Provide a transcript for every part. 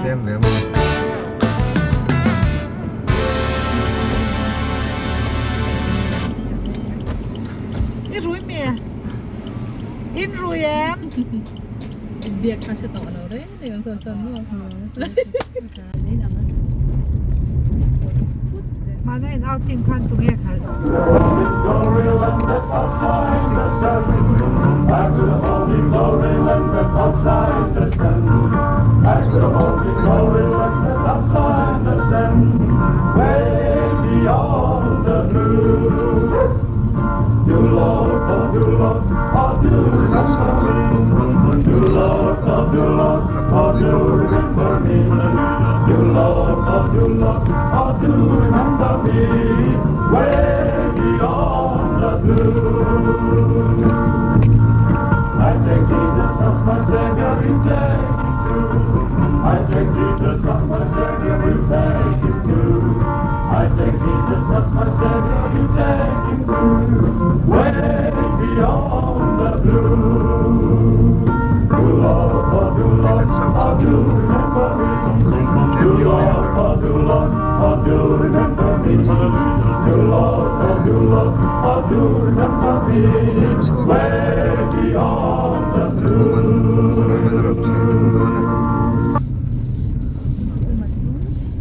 tlem ve maw. I rui mi? In rui em? Biak kha hre tawh lo reng reng sawn sawn maw. Mahni in outing khan tunge khalh?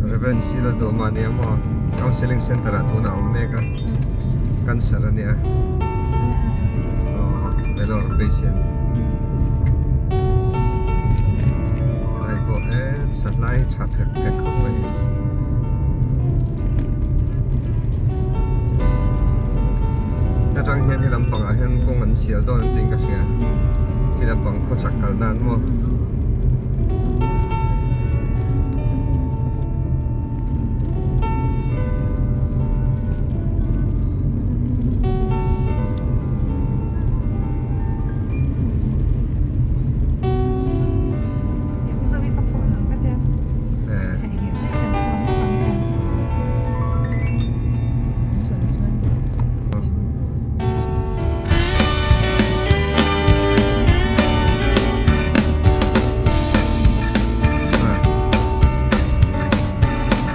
Reverend Sila Dawma nia maw counselling center ah tunah a awm mek a cancer a nia aw Vellore patient lai pawh he sahlai tha phek phek khawp mai. Atang hian he lampang ah hian kawng an sial dawn an tiin ka hria khi lampang khawchhak kal nan maw.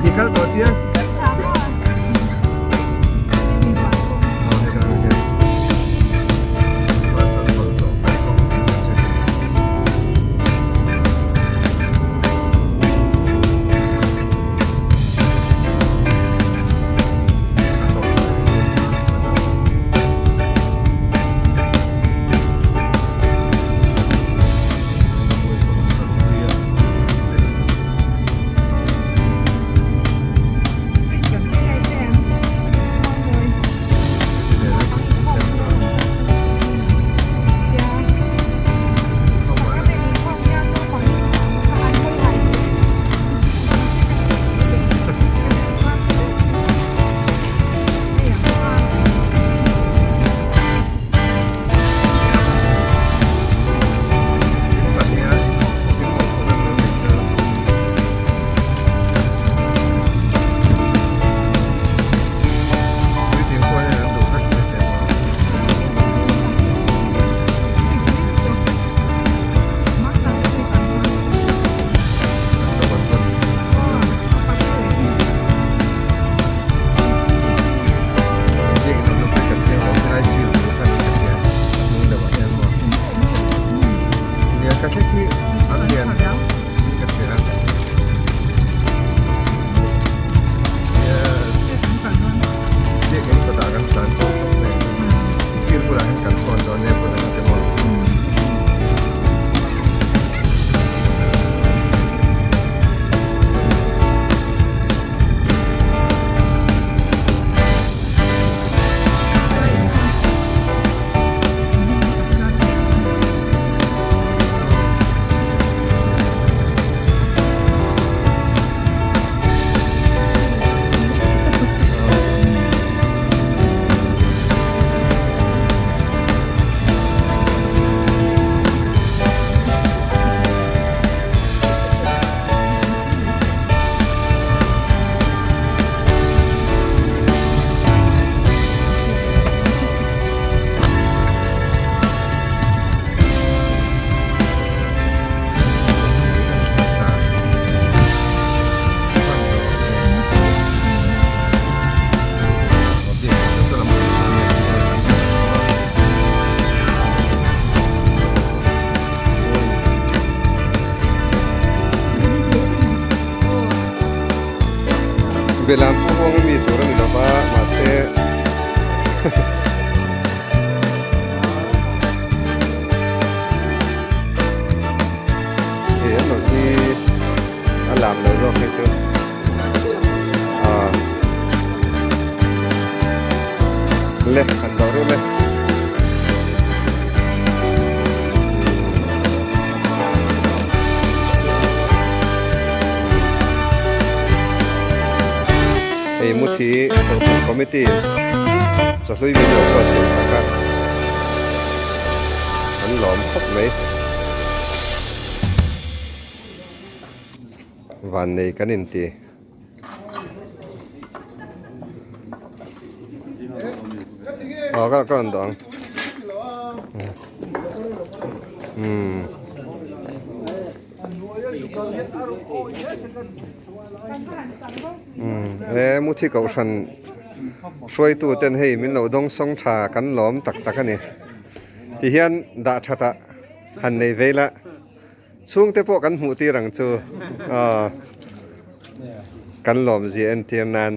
I kal tawh chiang? Belam pu huang ami tur a ni lo va mahse hei an lo hi a lam lo zawk hei chu ah le han dawh reuh le. Hei muthi Kohhran Committee chawhlui video pawh a siam sak a, an lawm khawp mai. Vannei kan inti. Aw ka ka rawn dawng. Umm. Umm he muthi kohhran hruaitu ten hei min lo dawng sawng tha kan lawm tak tak a ni. Tihian dah that ah han nei vei la. Chhungte pawh kan hmuh tir ang chu aw kan lawmzia entir nan.